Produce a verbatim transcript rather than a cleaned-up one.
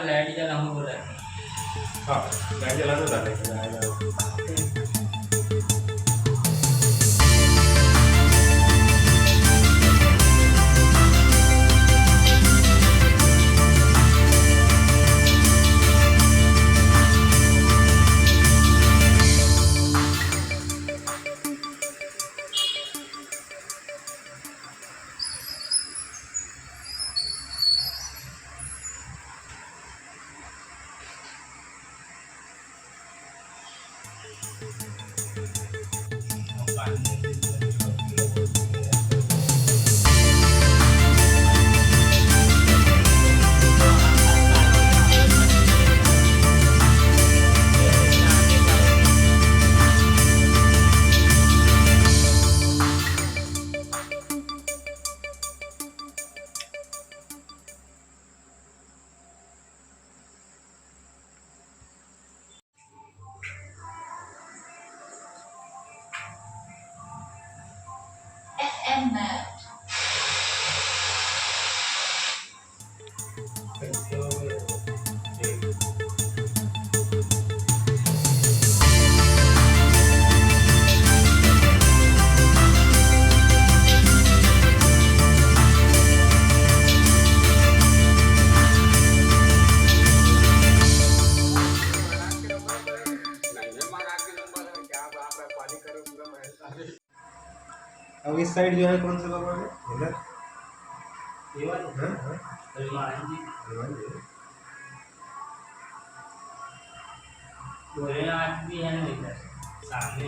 Light जलाऊं बोला। हाँ, light जला दो, लाइट जला दो। अब इस साइड जो है कौन सा भगवान है? इधर? ये वाला? हाँ, हाँ। हनुमान जी। हनुमान जी। भोलेनाथ भी है ना इधर सामने।